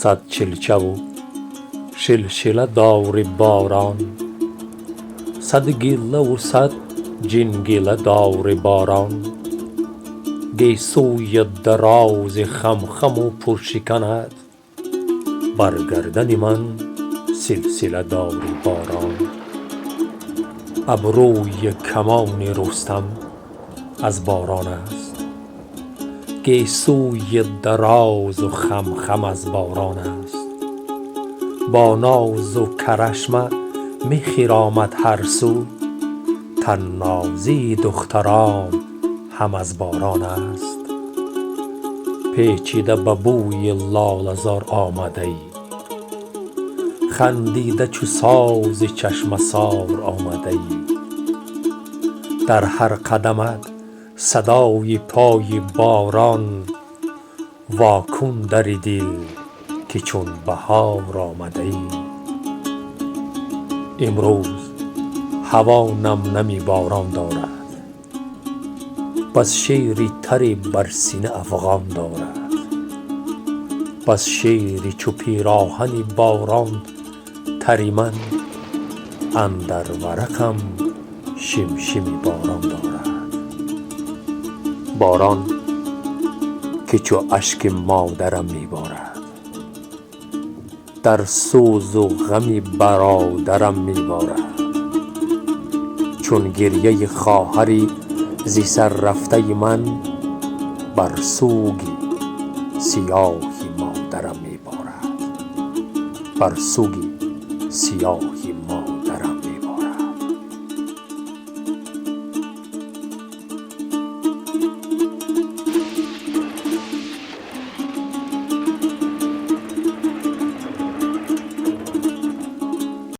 Сад чилчаву шилшила дори борон, сад гиллаву сад ҷингила дори борон. Гесӯи дарози хамхаму пуршиканат бар гардани ман силсила дори борон. Абрӯи камони Рустам аз борон аст, гесӯи дарозу хамхам аз борон аст. Бо нозу карашма мехиромад ҳар сӯ, таннозии духтарон ҳам аз борон аст. Печида ба бӯи лолазор омадаӣ, хандида чу сози чашмасор омадаӣ. Дар ҳар қадамат садои пои борон, вокун дари дил, ки чун баҳор омадаӣ. Имрӯз ҳаво намнами борон дорад, бас шери таре бар сина афғон дорад. Бас шери чу пироҳани борон тари ман андар варақам шимшими борон дорад. Борон, ки чу ашки модарам меборад, дар сӯзу ғами бародарам меборад. Чун гирьяи хоҳари зи сар рафтаи ман бар сӯги сиёҳи модарам меборад, бар сӯги сиёҳи.